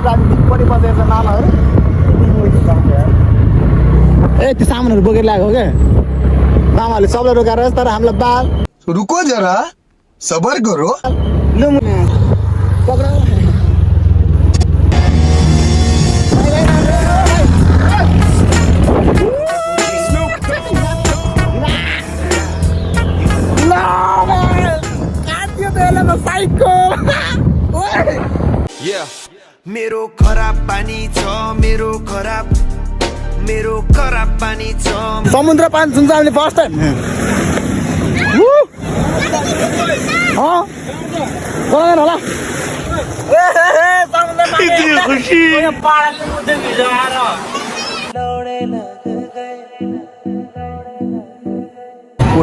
राजनीति पनि बसेको छ नालाहरू ए त्यो सामानहरू बोकेर ल्याएको क्या मामाहरूले सबलाई रोकाएर तर हामीलाई बाल रुको जरा सबर करो लु पक्रा मेरो खराब पानी छ मेरो खराब पानी छ समुद्र पानी सुन्छ हामीले फर्स्ट टाइम होला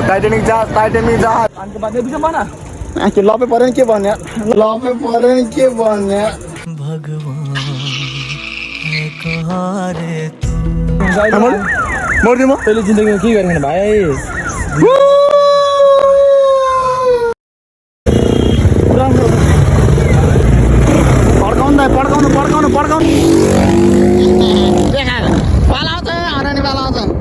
टाइटेनिक जहाज अन्त बाँध्ने बिचमा भन लपे पऱ्यो नि के भन्ने मर्दिनु म पहिले जिन्दगीमा के गर्ने भाइ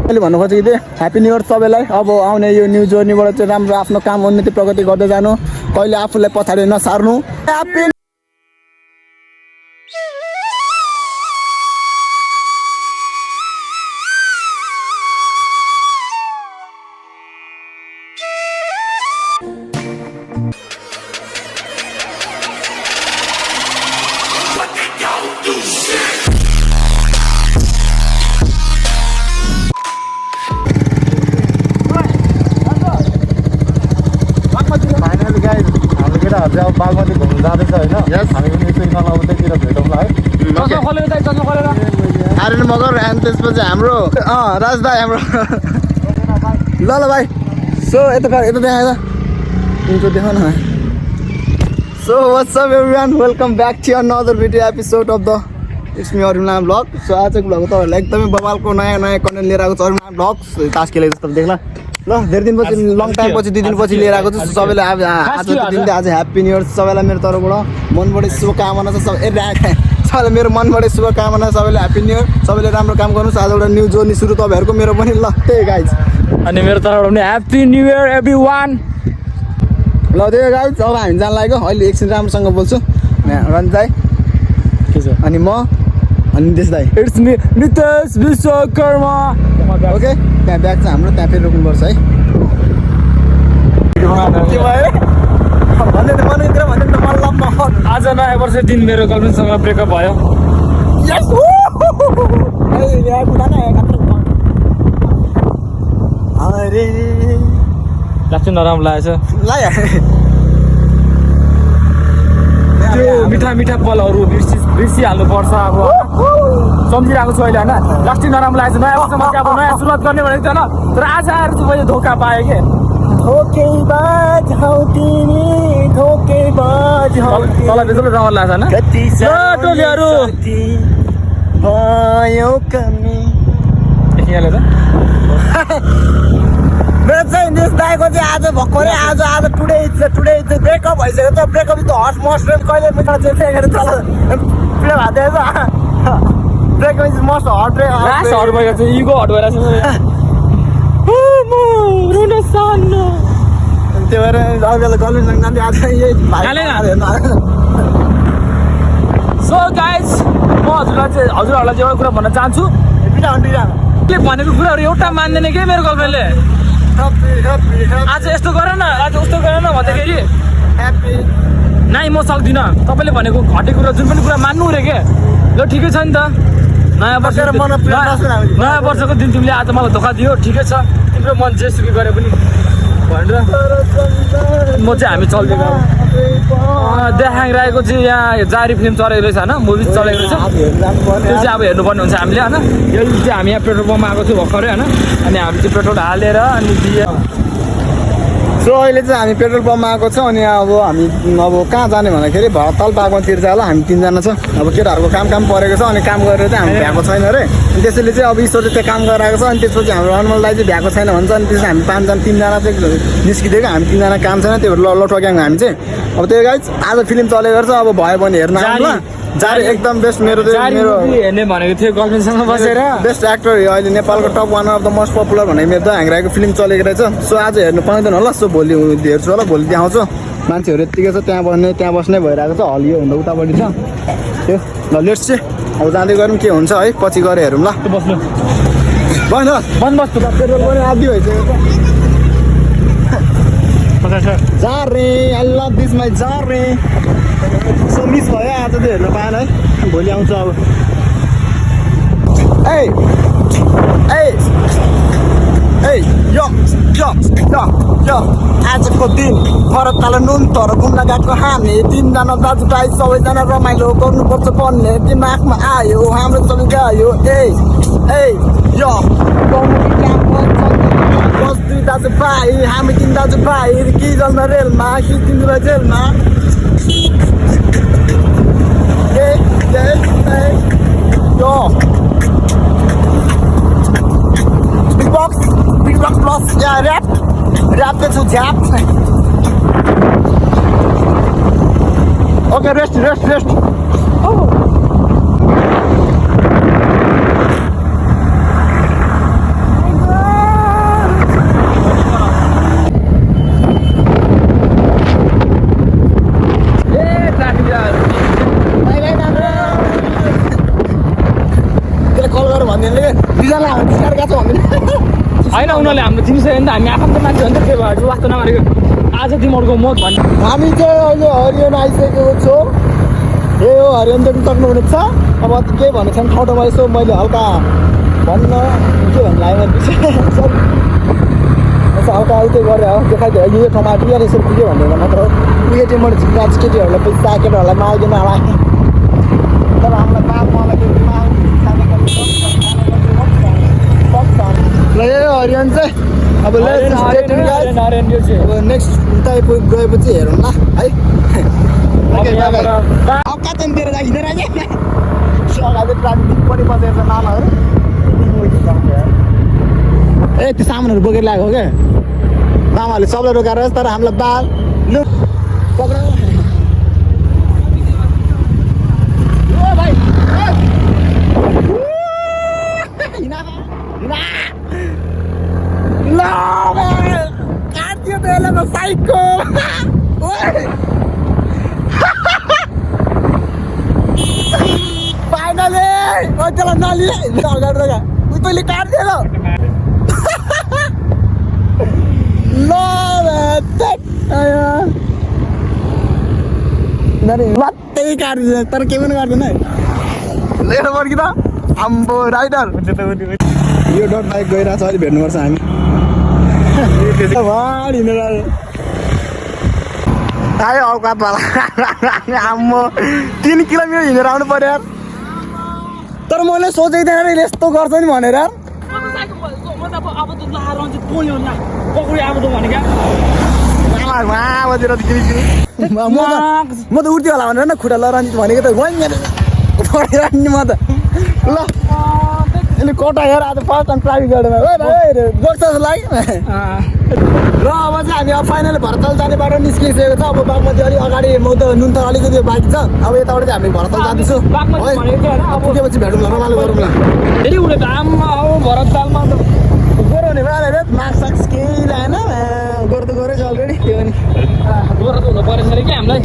मैले भन्नु खोजेको थिएँ ह्याप्पी न्यु इयर सबैलाई अब आउने यो न्यू जर्नीबाट चाहिँ राम्रो आफ्नो काम उन्नति प्रगति गर्दै जानु कहिले आफूलाई पछाडि नसार्नु ह्याप्पी अब बागमती घुम्नु जाँदैछ होइन हामी पनि यसो इनाला उतैतिर भेटौँला है आर्यन मगर अनि त्यसपछि हाम्रो राजदाई हाम्रो ल भाइ सो यता देखाएर उनको देखाउन so what's up everyone welcome back to another video episode of the it's me Aruna vlog so आजको ब्लग तपाईँहरूलाई एकदमै बबालको नयाँ कन्टेन्ट लिएर आएको छ अरुणा ब्लग तास खेलेको जस्तो देख्ला ल धेरै दिनपछि लङ टाइम पछि 2 दिनपछि लिएर आएको छु सबैलाई आजको दिनले आज ह्याप्पी न्यु इयर सबैलाई मेरो तर्फबाट मनबाट शुभकामना छ सबैलाई मेरो मनबाट शुभकामना सबैले ह्याप्पी न्यु इयर सबैले राम्रो काम गर्नुहोस् आज एउटा न्यू जर्नी सुरु तपाईँहरूको मेरो पनि ल त्यही गाइज अनि मेरो तर्फबाट पनि ह्याप्पी न्यु इयर एभ्रीवान ल त्यही गाइज अब हामी जान लागेको अहिले एकछिन राम्रोसँग बोल्छु रन्जाई के छ अनि म अनि नितेश दाई it's me Nitesh Vishwakarma okay त्यहाँ ब्याग चाहिँ हाम्रो त्यहाँ फेरि रोक्नुपर्छ है के भयो आज नयाँ वर्ष दिन मेरो गर्लफ्रेन्डसँग ब्रेकअप भयो लाग्छ नराम्रो लागेछ त्यो मिठा पलहरू बिर्सिहाल्नु पर्छ अब सम्झिरहेको छु अहिले होइन लास्टै नराम्रो लागेको छ नयाँ वर्षमा चाहिँ अब नयाँ सुरुवात गर्ने भनेको थिएन तर आज आएर चाहिँ मैले धोका पाएँ कि तल बेच्नु रमाइलो लाग्छ होइन टोलीहरू एकैले त मेरो चाहिँ नितेश दाईको चाहिँ आज भर्खरै आज टुडे ब्रेकअप भइसक्यो त ब्रेकअप त हट मस्ट कहिले मित्र चाहिँ तल पिडा भाँदै breakup is must hot hot भइरहेको छ इगो हट भइरहेको छ त्यो भएर बेला गर्लफ्रेन्डसँग जान्थ्यो आज यही सो गाइज म हजुरहरूलाई चाहिँ एउटा कुरा भन्न चाहन्छु के भनेको कुराहरू एउटा मान्दैन के मेरो गर्लफ्रेन्डले आज यस्तो गर न आज उस्तो गर न भन्दाखेरि नाइ म सक्दिनँ तपाईँले भनेको घटेको कुरा जुन पनि कुरा मान्नु रे के ल ठिकै छ नि त नयाँ वर्षको दिन तिमीले आज मलाई धोका दियो ठिकै छ तिम्रो मन जेसुकै गरे पनि भनेर म चाहिँ हामी चल्दै देखाइरहेको चाहिँ यहाँ जारी फिल्म चलेको रहेछ होइन मुभी चलेको रहेछ त्यो चाहिँ अब हेर्नुपर्ने हुन्छ हामीले होइन यो चाहिँ हामी यहाँ पेट्रोल पम्पमा आएको छु भर्खरै होइन अनि हामी चाहिँ पेट्रोल हालेर अनि सो अहिले चाहिँ हामी पेट्रोल पम्पमा आएको छौँ अनि अब हामी अब कहाँ जाने भन्दाखेरि भरतल बागमतीतिर चाहिँ होला हामी 3 जना छ अब केटाहरूको काम परेको छ अनि काम गरेर चाहिँ हामी भ्याएको छैन अरे अनि त्यसैले चाहिँ अब ईश्वरले त्यो काम गराएको छ अनि त्यसपछि हाम्रो अनमललाई चाहिँ भ्याएको छैन भन्छ अनि त्यसमा हामी 5 जना 3 जना चाहिँ निस्किदिएको हामी 3 जना काम छैन त्यो भएर लटक्याङ हामी चाहिँ अब त्यो गाइज आज फिल्म चलेको छ अब भयो भने हेर्न आउनु ल जारी एकदम बेस्ट मेरो हेर्ने भनेको थियो गर्लफ्रेन्डसँग बसेर बेस्ट एक्टर अहिले नेपालको top one of the most popular भन्ने मेरो दयाङ राईको फिल्म चलेको रहेछ सो आज हेर्नु पाउँदैन होला सो भोलि हेर्छु होला भोलि देखाउँछु मान्छेहरू यत्तिकै छ त्यहाँ बस्ने भइरहेको छ हल यो भन्दा उतापट्टि छ त्यो ल लेट्स चाहिँ अब जाँदै गरौँ के हुन्छ है पछि गएर हेरौँ ल बस्नु बन्द बस्नु पेट्रोल पनि आधी भइसकेको छ जारे आई लभ दिस माई जारे सो मिस भयो आज चाहिँ हेर्नु पाएन है भोलि आउँछ अब ए यो आजको दिन फरक नुन तर घुम्न गएको हामी 3 जना दाजुभाइ सबैजना रमाइलो गर्नुपर्छ भन्ने दिमागमा आयो हाम्रो सबै गयो यो बस 2 दाजुभाइ हामी 3 दाजुभाइ कि जल्न रेलमा कि 3 जेलमा यो Big Box Plus, yeah, rap to jab. Okay, rest. Oh. होइन उनीहरूले हाम्रो चिनिसक्यो भने त हामी आफ्नो मान्छे हो नि त त्यो भएर वास्तो नमारेको आज तिमीहरूको मत भन्ने हामी चाहिँ अहिले हरियाणा आइसकेको छौँ यही हो हरियाणा देख्नु सक्नुहुनेछ अब केही भनेको छैन ठाउँ ठाउँमा यसो मैले हल्का भन्न के भन्नु लाग्यो यसो हल्का उयो गरेर हो देखाइदियो यो ठाउँमा रियल यसो पुग्यो भनेर मात्र हो केटीबाट झिक्राज केटीहरूलाई पैसा केटीहरूलाई माग्दैन होला तर हामीलाई बाप मलाई ल यो हरियाण चाहिँ अब अब नेक्स्ट उता गएपछि हेरौँ ल है कतातिर राखिँदैन अगाडि ट्राफिक पनि बसेको छ नालाहरू ए त्यो सामानहरू बोकेर ल्याएको हो क्या मामाहरूले सबलाई रोकाएर तर हामीलाई बाल लु पक्र साइको फाइनली त्यसलाई नलिए तैँले काटिदिएर मात्रै काटिदिन्छ तर केही पनि गर्दैन है लिएर फर्कि त आम्बो राइडर यो डट बाइक गइरहेको छ अहिले भेट्नुपर्छ हामी हिँडेर आयो औकातवाला आम्मो 3 किलोमिटर हिँडेर आउनु पर्यो यार तर मैले सोचेको थिएन यस्तो गर्छ नि भनेर म त उठ्थ्यो होला भनेर न खुट्टा ल रञ्जित भनेको त पढेर नि म त ल यसले कटा हेर आज फर्स्ट टाइम ट्राफिक गाडीमा बोक्छ जस्तो लाग्यो र अब चाहिँ हामी अब फाइनली भरतल जाने बाटो निस्किसकेको छ अब बागमती अलिक अगाडि म त नुन त अलिकति बाँकी छ अब यताबाट चाहिँ हामी भरतल जाँदैछु पुगेपछि भेटौँ ल रमाइलो गरौँ ल फेरि उले त आम्मा हो भरततालमा त गोरो हुने बेला मास्क साक्स केही लागेन गोरो त गोरै छ अलरेडी त्यो पनि गोरो त हुनु परेछ अरे कि हामीलाई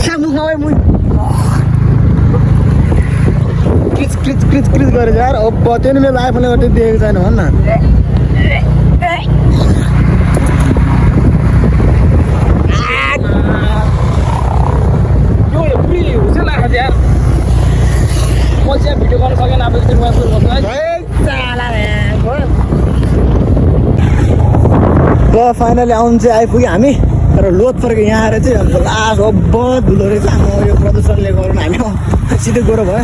क्रिच गरेको यार अब त्यो नि मेरो आइफोनले गर्दै दिएको छैन भन्न भिडियो गर्नु सकेन अब र फाइनली आउनु चाहिँ आइपुग्यो हामी तर लोड फर्क्यो यहाँ आएर चाहिँ अब लास्ट अब धुलो रहेछ यो प्रदूषणले गर्नु हामी सिधै गएर भयो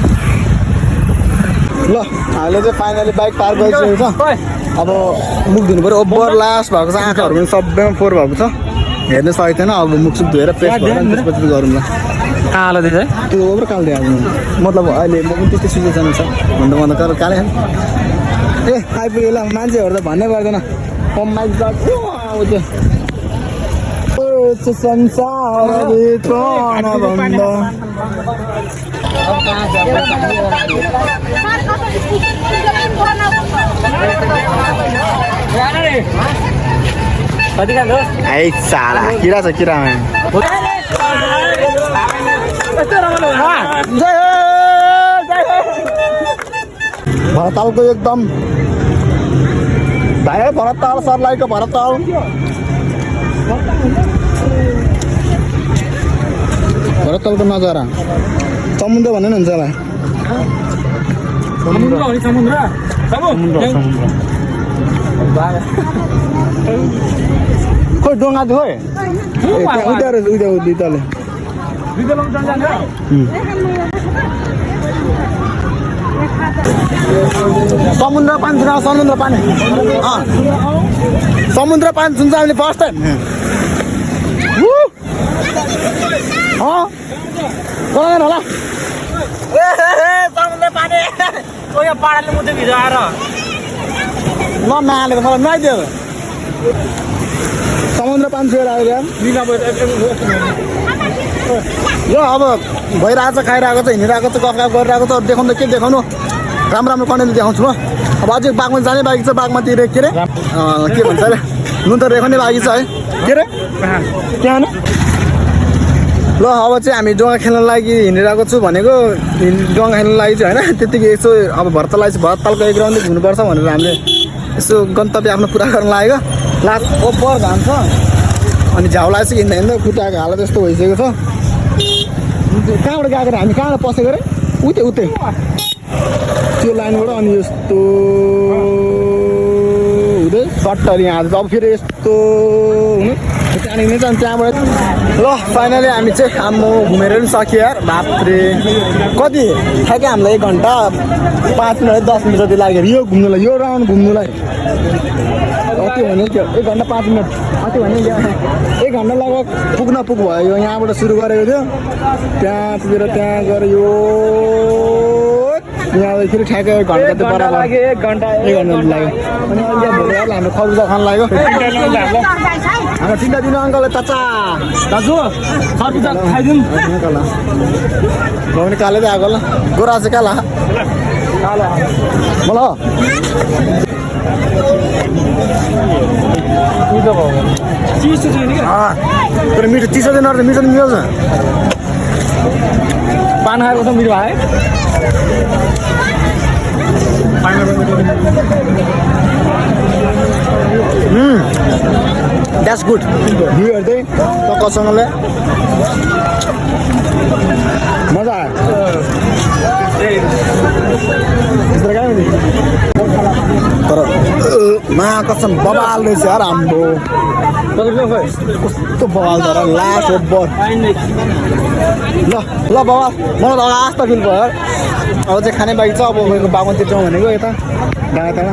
ल हामीले चाहिँ फाइनली बाइक पार्क गरिसकेको छ अब मुख धुनु पऱ्यो ओभर लास्ट भएको छ आँखाहरू पनि सबैमा फोहोर भएको छ हेर्न सकेको थिएन अब मुख सुख धोएर प्रेस भएर त्यसपछि गरौँ ल कालो दिन्छ त्यो ओभर कालो दिइहाल्नु मतलब अहिले म पनि त्यस्तै सिचुएसन छ भन्दा तर काले ए आइपुग्यो ल मान्छेहरू त भन्नै पर्दैन कम माइक त्यो छ संसारभित्र अनबन्ध आई साला किरा छ किरा भरतालको एकदम भाइ भरताल सरलाईको भरताल भरतालको नजारा समुद्र भन्नु नि हुन्छ होला खोइ डोङ्गा थियो उताले समुद्र पानी सुना समुद्र पानी समुद्र पानी सुन्छ हामीले फर्स्ट टाइम होला समुद्र पानी यहाँ पाडाले मुद्दै भिजाएर नहालेको मलाई नआइदियो समुद्र पानी छुएर आयो यो अब भइरहेको छ खाइरहेको छ हिँडिरहेको छ गफ गरिरहेको छ देखाउनु त के देखाउनु राम्रो राम्रो कन्टेन्ट देखाउँछु म अब अझै बाघमा जाने बाँकी छ बाघमाती के अरे के भन्छ अरे नुन त रेखाउने बाँकी छ है के अरे त्यहाँ न ल अब चाहिँ हामी डुङ्गा खेल्न लागि हिँडिरहेको छु भनेको डुङ्गा खेल्न लागि चाहिँ होइन त्यतिकै यसो अब भरताललाई चाहिँ भरतालको एक राउन्ड घुम्नुपर्छ भनेर हामीले यसो गन्तव्य आफ्नो पुरा गर्न लागेको लास्ट ओपर घाम छ अनि झ्याउलाई चाहिँ हिँड्दा हिँड्दा खुट्टाको हालत यस्तो भइसकेको छ कहाँबाट गएको हामी कहाँबाट पसेको अरे उतै त्यो लाइनबाट अनि यस्तो हुँदै सट्टरी यहाँ अब फेरि यस्तो हुनु त्यहाँदेखि नै जान्छ त्यहाँबाट ल फाइनली हामी चाहिँ हाम्रो घुमेर पनि सक्यो यार बाफ्रे कति ठ्याक्कै हामीलाई 1 घन्टा 5 मिनट 10 मिनट जति लाग्यो यो घुम्नुलाई यो राउन्ड घुम्नुलाई कति भने त्यो 1 घन्टा 5 मिनट कति भने 1 घन्टा लगभग पुग्न पुग भयो यहाँबाट सुरु गरेको थियो त्यहाँ पुगेर त्यहाँ गएर यो यहाँ फेरि ठ्याक्कै 1 घन्टा त बराबर 1 घन्टा लाग्यो अनि अहिले भोलि हाम्रो खरबुजा खान लाग्यो हाम्रो 3 दिन अङ्कलले चाचा दाजु खरबुजा खाइदिउँ गाउने काले त आएको ल गोरा चाहिँ काला मलाई तर मिठो चिसो दिन मिठो मिल्छ पान खाएको त मिठो है द्याट्स गुड भ्यू हेर्दै टक्कसँगले मजा आयो तर कसम बबाल रहेछ यार हाम्रो कस्तो बबाल तर लास्ट ओभर ल बबाल मलाई त आस्था फिल भयो अब चाहिँ खाने बाँकी छ अब गएको बागमती जाउँ भनेको यता डाँडा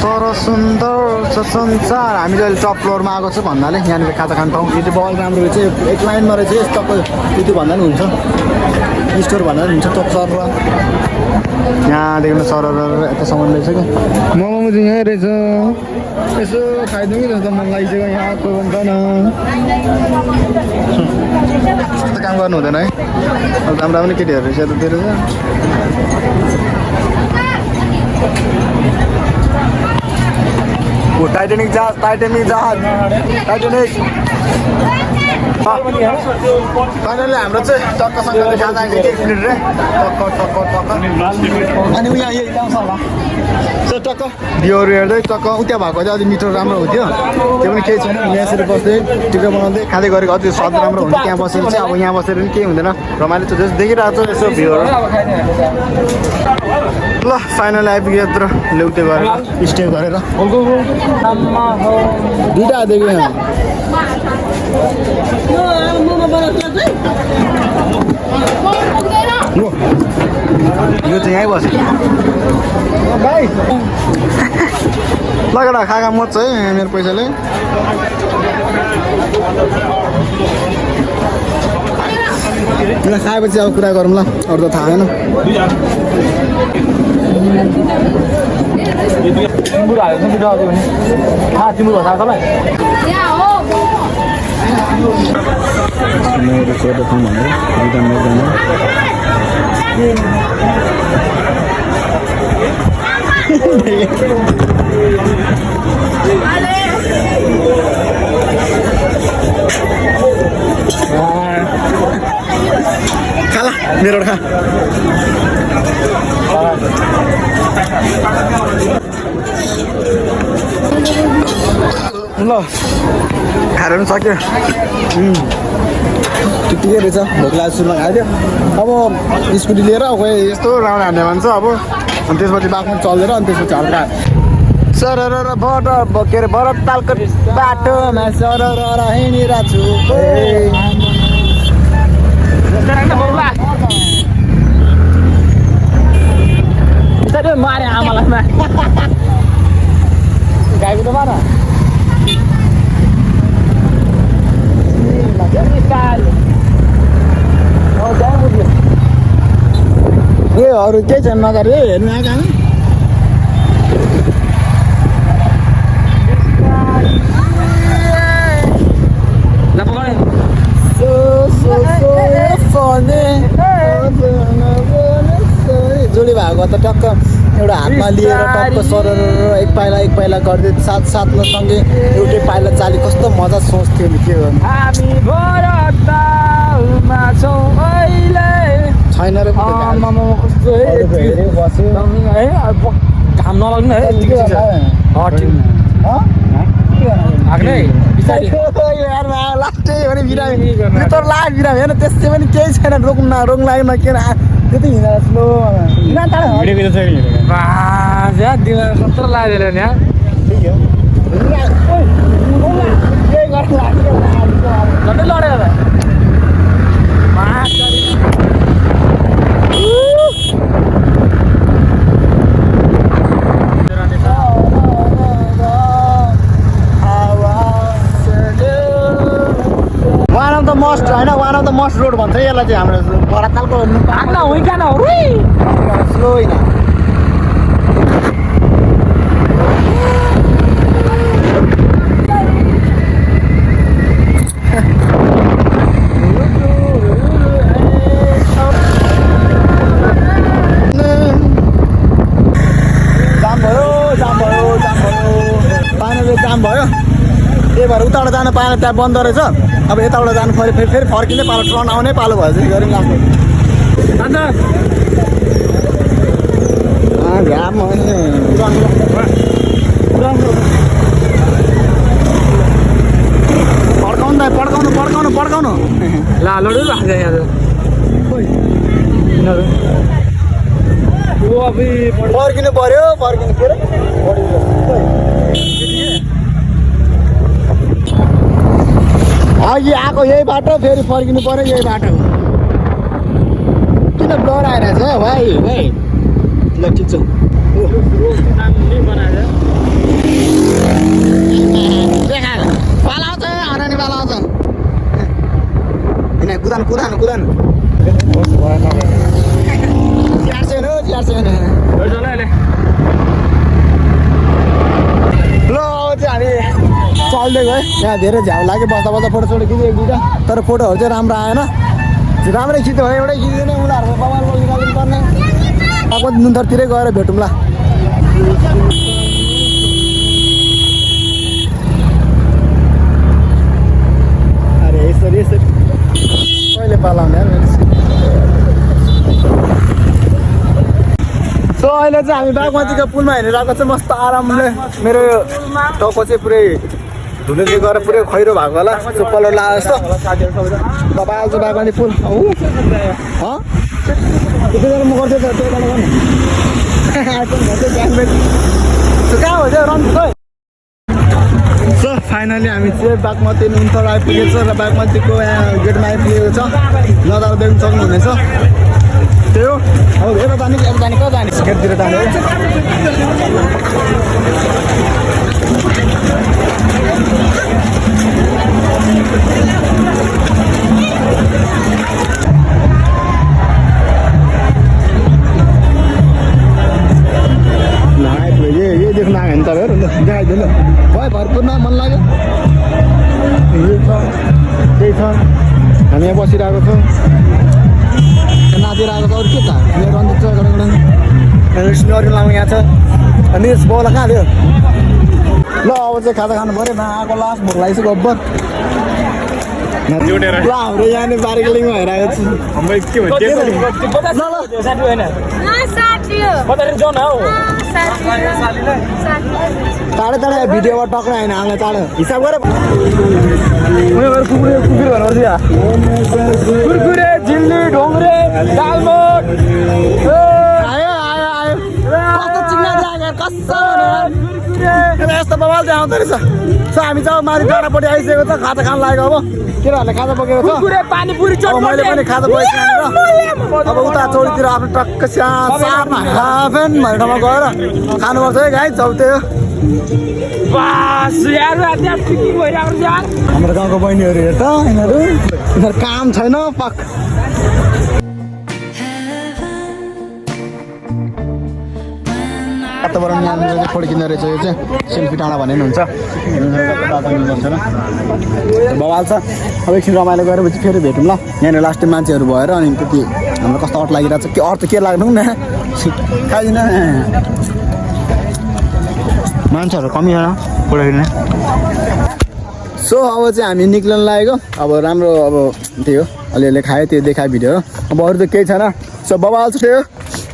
तर सुन्दर छ संसार हामी चाहिँ अहिले टप फ्लोरमा आएको छु भन्नाले यहाँनिर खाजा खान पाउँ यो चाहिँ बगाल राम्रो रहेछ एक लाइनमा रहेछ यस्तो त्यति भन्दा पनि हुन्छ स्टोर भन्दा पनि हुन्छ टप सर यहाँदेखि सर यतासम्म रहेछ कि मोमो चाहिँ यहीँ रहेछ यसो खाइदिउँ कि जस्तो मन लागिसक्यो यहाँ कोही पनि छैन त्यस्तो काम गर्नु हुँदैन है अब राम्रो पनि केटीहरू रहेछ यतातिर टाइटेनिक जहाज फाइनली हाम्रो चाहिँ टक्कसँग खाजा एक मिनट रे अनि उहाँ यही ल्याउँछ होला सो टक्क भ्यूहरू हेर्दै टक्क उता भएको चाहिँ अझै मिठो राम्रो हुन्थ्यो त्यो पनि केही छैन यहाँ यसरी बस्दै टिका बनाउँदै खाँदै गरेको अझै स्वाद राम्रो हुन्छ त्यहाँ बसेर चाहिँ अब यहाँ बसेर पनि केही हुँदैन रमाइलो छ जस्तो देखिरहेको छ यसो भ्यूहरू ल फाइनली आइपुग्यो यत्रो लेउटे गरेर स्टे गरेर दुइटा आइदिएको यहाँ यो चाहिँ यहीँ बस्यो भाइ लगेर खाका मच है मेरो पैसाले खाएपछि अब कुरा गरौँ ल अरू त थाहा छैन तिम्रो हाल्नु मिठो आउँथ्यो भने तिम्रो थाहा छ मलाई मेरो सोटो खाउँ भनेर एकदम खाला मेरो खा ल खाएर पनि सक्यो त्यतिकै रहेछ भोक लागेको सुरुमा खाइदियो अब स्कुटी लिएर खोइ यस्तो राउन्ड हान्ने भन्छ अब अनि त्यसपछि बाँक्नु चल्दैन अनि त्यसपछि हल्का सरर के अरे भरत तालको बाटोमा सरर हिँडिरहेको छु मारे आमालाई गाईको त मार ए अरू केही छैन नगरे हेर्नु आएको जोडी भएको त टक्क एउटा हातमा लिएर टक्क सरर एक पाइला गर्दै साथमा सँगै एउटै पाइला चाली कस्तो मजा सोच्थ्यो नि के गर्नु हामी भरतमा छौँ अहिले छैन र आमामा कस्तो है घाम नलाग्नु है लाग्ने लास्टै भने बिरामी तर लास्ट बिरामी हेर्न त्यस्तै पनि केही छैन रोग लागेन के त्यो त हिँडेर स्लो दिमाग सत्र लागेर नि झट्टै लड्यो one of the must road भन्छ यसलाई चाहिँ हाम्रो बरातालको स्लो होइन जाम भयो त्यही भएर उताबाट जानु पाएन त्यहाँ बन्द रहेछ अब यताबाट जानु पऱ्यो फेरि फर्किने पालो ट्रन आउने पालो भयो चाहिँ गऱ्यौँ आफ्नो घाम पड्काउनु ला लड्यो राख्छ यहाँ फर्किनु पर्यो अघि आएको यही बाटो फेरि फर्किनु पर्यो यही बाटो किन ब्लर आइरहेछ भाइ ल ठिक छ पालाउँछ हरानी पालाउँछ कुदान ल चाहिँ हामी चल्दै गयो यहाँ धेरै झ्याउ लाग्यो बस्दा फोटो खिच्यो एक दुईवटा तर फोटोहरू चाहिँ राम्रो आएन राम्रै खिच्यो भने एउटै खिच्दैन उनीहरूको कमालको निकाल्नु पर्ने अब नुन्तरतिरै गएर भेटौँला अरे यसरी कहिले पालाउने सो अहिले चाहिँ हामी बागमतीको पुलमा हिँडेर आएको चाहिँ मस्त आरामले मेरो टाउको चाहिँ पुरै धुलो चाहिँ गएर पुरै खैरो भएको होला त्यो कलर लगाएको जस्तो तपाईँ आउँछ बागमती पुल त्यतिखेर म गर्थेँ त त्यो कहाँ हो त्यो रन्थु खै सो फाइनली हामी चाहिँ बागमती नुनथर आइपुगेको छ र बागमतीको यहाँ गेटमा आइपुगेको छ नजारा देख्न सक्नुहुनेछ त्यही हो अब यता जाने कहाँ जाने गेटतिर जाने मेरो रन्जित छ गडगडन अनि स्नोरिङ लाउनु यहाँ छ अनि यस बोला कहाँ थियो ल अब चाहिँ खाजा खानु पऱ्यो आएको लास्ट भोक लागिसक्यो गब्बर ल हाम्रो यहाँनिर बारीको हेराएको छु टाढो टाढो भिडियोबाट टक्रायो होइन हामीलाई टाढो हिसाब गरेर कुरकुरे झिल्ली ढोङ्ग्रे दालमोट आयो आयो आयो कस्तो चिक्ना कस्तो यस्तो बवाल चाहिँ आउँदो रहेछ सो हामी चाहिँ माथि डाँडापट्टि आइसकेको छ खाजा खान लागेको अब केटाहरूले खाजा बोकेको छ पानीपुरी अब मैले पनि खाजा बोकेको अब उता चौरीतिर आफ्नो टक्क सामा हाफेन भन्ने ठाउँमा गएर खानुपर्छ है गाई चौते हाम्रो गाउँको बहिनीहरू हेर त यिनीहरू काम छैन पक वातावरण यहाँनिर फोटो किन्दो रहेछ यो चाहिँ सेल्फी टाढा भन्ने पनि हुन्छ बवाल छ अब एकछिन रमाइलो गरेर पछि फेरि भेटौँ ल यहाँनिर लास्ट टाइम मान्छेहरू भएर अनि त्यति हाम्रो कस्तो अट लागिरहेको छ के अर्थ के लाग्नु न खाइदिन मान्छेहरू कमी छैन फोटो खिच्ने सो अब चाहिँ हामी निक्लन लागेको अब राम्रो अब त्यही हो अलिअलि खायो त्यो देखायो भिडियो अब अरू त केही छैन सो बवाल छ त्यो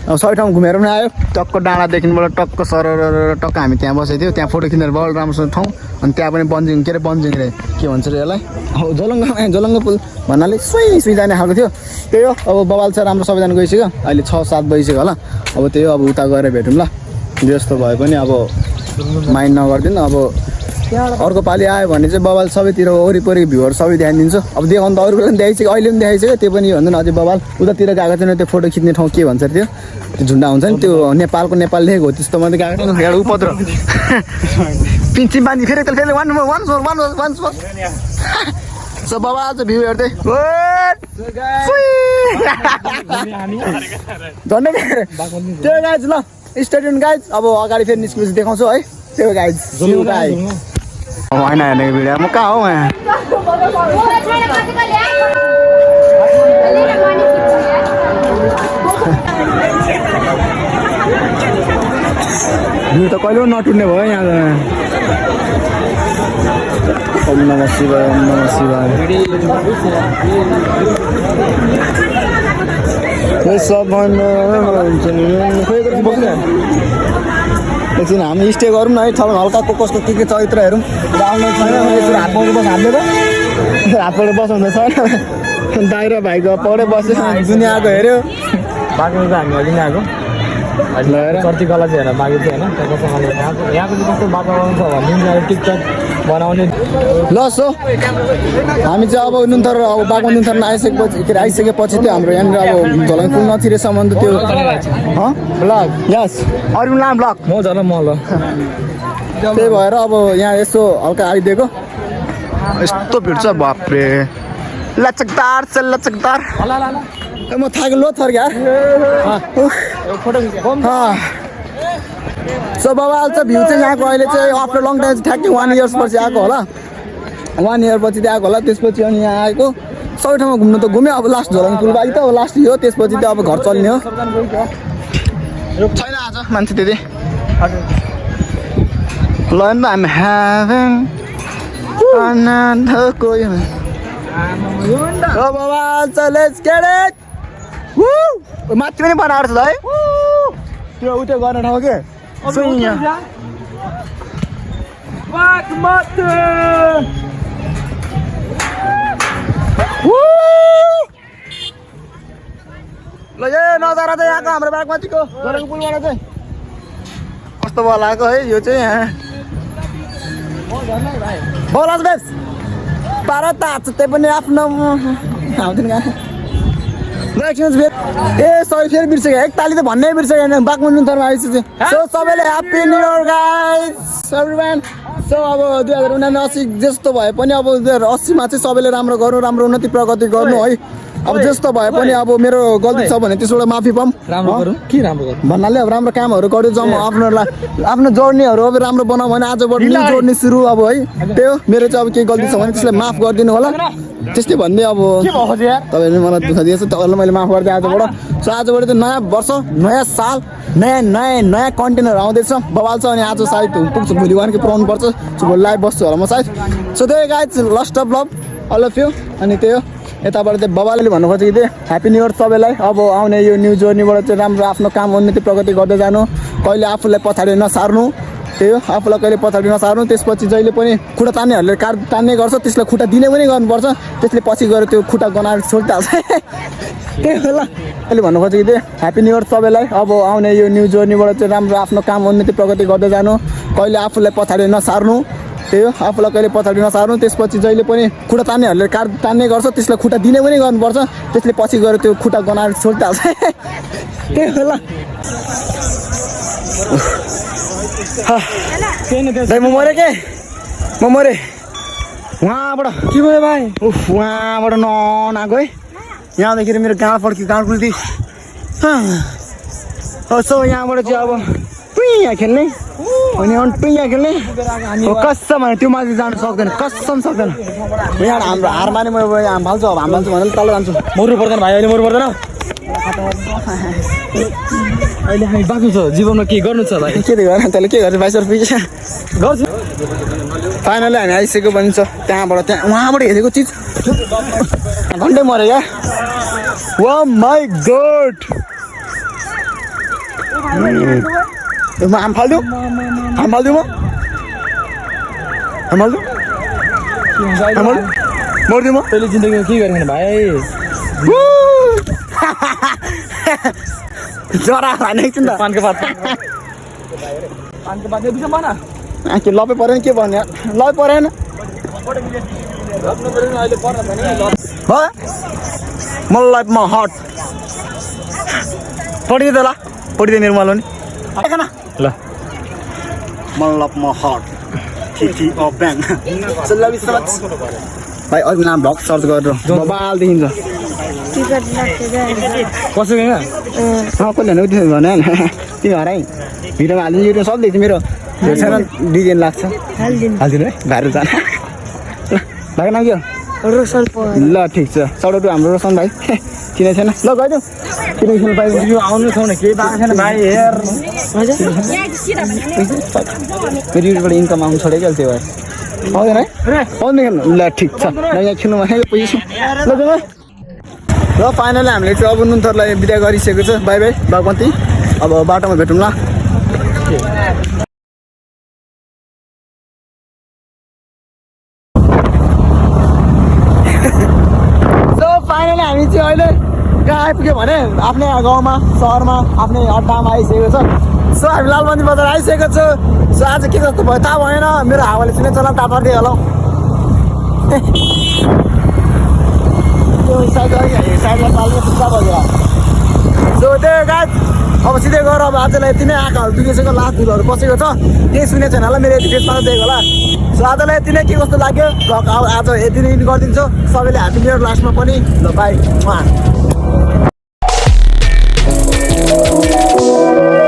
अब सबै ठाउँ घुमेर पनि आयो टक्क डाँडादेखिबाट टक्क सरर टक्क हामी त्यहाँ बसेको थियो त्यहाँ फोटो खिचेर बल राम्रोसँग ठाउँ अनि त्यहाँ पनि बन्जिङ के अरे बन्जिङ रे के भन्छ अरे यसलाई अब झोलङ्ग पुल भन्नाले सुई जाने खालको थियो त्यही हो अब बवाल छ राम्रो सबैजना गइसक्यो अहिले 6-7 बजिसक्यो होला अब त्यही हो अब उता गएर भेटौँ ल जस्तो भए पनि अब माइन्ड नगरिदिनु अब अर्को पालि आयो भने चाहिँ बवाल सबैतिर वरिपरि भ्यूहरू सबै ध्यान अब देखाउनु त अरूको पनि देखाइसक्यो अहिले पनि देखाइसक्यो त्यो पनि भन्दैन अझै बवाल उतातिर गएको छैन त्यो फोटो खिच्ने ठाउँ के भन्छ त्यो झुन्डा हुन्छ नि त्यो नेपालको नेपाल लेखेको हो त्यस्तो मात्रै गएको छैन एउटा उपद्रो पिन्ची बाँधी फेरि सो बवाल चाहिँ भ्यू हेर्दै झन्डै त्यो गाइज ल स्टेडियम गाइज अब अगाडि फेरि निस्केपछि देखाउँछु है त्यो गाइज अब होइन हेर्नेको भिडियो म कहाँ हो यहाँ भ्यू त कहिले पनि नटुट्ने भयो यहाँ ओम नमः शिवाय ओम नमः शिवाय सब एकछिन हामी स्टे गरौँ न है छ हल्का कसको के चरित्र हेरौँ आउने छैन यसरी हात पौडी बस हाल्दै हात पौडी बसाउँदै छैन बाहिर भाइको पौडे बस्यो दुनियाँको हेऱ्यो बाँकी त हामी अहिले आएको चर्ती कला चाहिँ हेर बाँकी चाहिँ होइन त्यहाँ यहाँको चाहिँ कस्तो वातावरण छ भने टिकटक बनाउने ल सो हामी चाहिँ अब नुनथर अब बागमा नुनथरमा आइसकेपछि त्यो हाम्रो यहाँनिर अब झलङ पुल नथिरेसम्म त त्यो ब्लग यस अरू लाम ब्लग म झन म ल त्यही भएर अब यहाँ यसो हल्का आइदिएको यस्तो भिड छ बाफ्रे लचकदार छ लचकदार म थाकेको लो थर यार सो बवाल छ भ्यू चाहिँ यहाँको अहिले चाहिँ आफ्टर लङ टाइम ठ्याक्कै 1 इयर्स पछि आएको होला 1 इयर पछि चाहिँ आएको होला त्यसपछि अनि यहाँ आएको सबै ठाउँमा घुम्नु त घुम्यो अब लास्ट झोलङ पुल बाँकी त अब लास्ट यो त्यसपछि चाहिँ अब घर चल्ने हो छैन आज मान्छे त्यति ल नि त हामी ह्याभिङ another कोही बवाल छ लेट्स गेट इट माथि पनि बनाएर छ है त्यो उयो गर्ने ठाउँ के ल यो नजारा चाहिँ यहाँको हाम्रो बागमतीको झोलङ पुलबाट चाहिँ कस्तो भयो लागेको है यो चाहिँ यहाँ बोलास बेस पारा ताच त्यही पनि आफ्नो आउँदैन ए सरी फेरि बिर्सेको एकताली त भन्नै बिर्सेको बागमा नुनथरमा आइसक्यो सो सबैले happy new year guys everyone so अब 2079 जस्तो भए पनि अब 2080 मा चाहिँ सबैले राम्रो गर्नु राम्रो उन्नति प्रगति गर्नु है अब जस्तो भए पनि अब मेरो गल्ती छ भने त्यसबाट माफी पाऊँ राम्रो गरौँ के राम्रो गरौँ भन्नाले अब राम्रो कामहरू गर्दै जाउँ आफ्नो जर्नीहरू अब राम्रो बनाऊ भने आजबाट न्यू जर्नी सुरु अब है त्यो मेरो चाहिँ अब केही गल्ती छ भने त्यसलाई माफ गरिदिनु होला त्यस्तै भन्दै अब तपाईँहरूले मलाई दुःख दिएछ तपाईँहरूलाई मैले माफ गरिदिएँ आजबाट सो आजबाट चाहिँ नयाँ वर्ष नयाँ साल नयाँ कन्टेन्टहरू आउँदैछ बवाल छ अनि आज सायद पुग्छ भोलि वानकै पुऱ्याउनु पर्छ सो भोलि लाइभ बस्छु होला म सायद सो त्यही guys last of love all of you अनि त्यही हो यताबाट चाहिँ बबाले भन्नु खोजेको थिएँ ह्याप्पी न्यू इयर सबैलाई अब आउने यो न्यू जर्नीबाट चाहिँ राम्रो आफ्नो काम उन्नति प्रगति गर्दै जानु कहिले आफूलाई पछाडि नसार्नु त्यही हो आफूलाई कहिले पछाडि नसार्नु त्यसपछि जहिले पनि खुट्टा तान्नेहरूले तान्ने गर्छ त्यसलाई खुट्टा दिने पनि गर्नुपर्छ त्यसले पछि गएर त्यो खुट्टा गनाएर छोडिहाल्छ त्यही होला अहिले भन्नु खोजेको थिएँ ह्याप्पी न्यू इयर सबैलाई अब आउने यो न्यू जर्नीबाट चाहिँ राम्रो आफ्नो काम उन्नति प्रगति गर्दै जानु कहिले आफूलाई पछाडि नसार्नु त्यही हो आफूलाई कहिले पछाडि नसार्नु त्यसपछि जहिले पनि खुट्टा तान्नेहरूले तान्ने गर्छ त्यसलाई खुट्टा दिने पनि गर्नुपर्छ त्यसले पछि गएर त्यो खुट्टा गनाएर छोडिहाल्छ त्यही होला दाइ म मरेँ के म मरेँ उहाँबाट के भयो भाइ उफ उहाँबाट नआएको है यहाँदेखि मेरो गाँड फर्क्यो गाँड खुल्थी सो यहाँबाट चाहिँ अब टुइँ खेल्ने अनि टुइँ खेल्ने कसम भने त्यो माथि जानु सक्दैन कसम सक्दैन यहाँ हाम्रो हार माने म हाम फाल्छु अब हाम फाल्छु भनेर तल जान्छु मर्नु पर्दैन भाइ अहिले मर्नु पर्दैन अहिले हामी बाँकी छ जीवनमा के गर्नु छ भाइ के गर्न तैँले के गर्छ 22 रुपियाँ गर्छु फाइनली हामी आइसकेको पनि छ त्यहाँबाट उहाँबाट हेरेको चिज घन्टै मऱ्यो क्या वा माई गॉड म हाम फाल्दिउँ म हाम फाल्दिउँ मर्दिउँ म तैँले जिन्दगीमा के गर्ने भाइ जरा हानेको छु नि त पानको पात बिचमा भन के लपै परेन के भन्ने लपै परेन मलाई म हट पढिदिए त ल पढिदिए मेरो मलाई नि ल मल्लप म हट ब्याङ भाइ अघि नाम भ्लग सर्च गरेर बबाल देखिन्छ कसो गएन कसले हेर्नु त्यो भने तिमी हराइ भिडियोमा हालिदिनु युट्युब सब देख्छ मेरो छैन 2 दिन लाग्छ हालिदिनु है भाइरल जान ल भाइको नाम के हो रोशन ल ठिक छ सडो टु हाम्रो रोशन भाइ चिने छैन ल गइदिउँ किन खेल्नु पाइयो यो आउनु छ भने केही पाएको छैन भाइ हेर मेरो युट्युबबाट इन्कम आउनु छोडेको अहिले त्यो भएर आउँदैन है आउँदैन खेल्नु ल ठिक छ ल यहाँ खेल्नु भने पैसा ल जाउँ र फाइनली हामीले चाहिँ अब नुनथरलाई बिदा गरिसकेको छ बाई बाई बागमती अब बाटोमा भेटौँ ल सो फाइनली हामी चाहिँ अहिले कहाँ आइपुग्यो भने आफ्नै गाउँमा सहरमा आफ्नै अड्डामा आइसकेको छ सो हामी लालबन्दी बजार आइसकेको छु सो आज के जस्तो भयो थाहा भएन मेरो हावाले सुने चला तातर्दै होला सो त्यही गाइस अब सिधै गएर अब आजलाई यति नै आँखाहरू दुखेको लास्ट धुलहरू बसेको छ केही सुनेको छैन होला मेरो यति फेसमा दिएको होला सो आजलाई यति नै के कस्तो लाग्यो भ्लग अब आज यति नै गरिदिन्छु सबैले ह्याप्पी न्यू इयर लास्टमा पनि ल बाई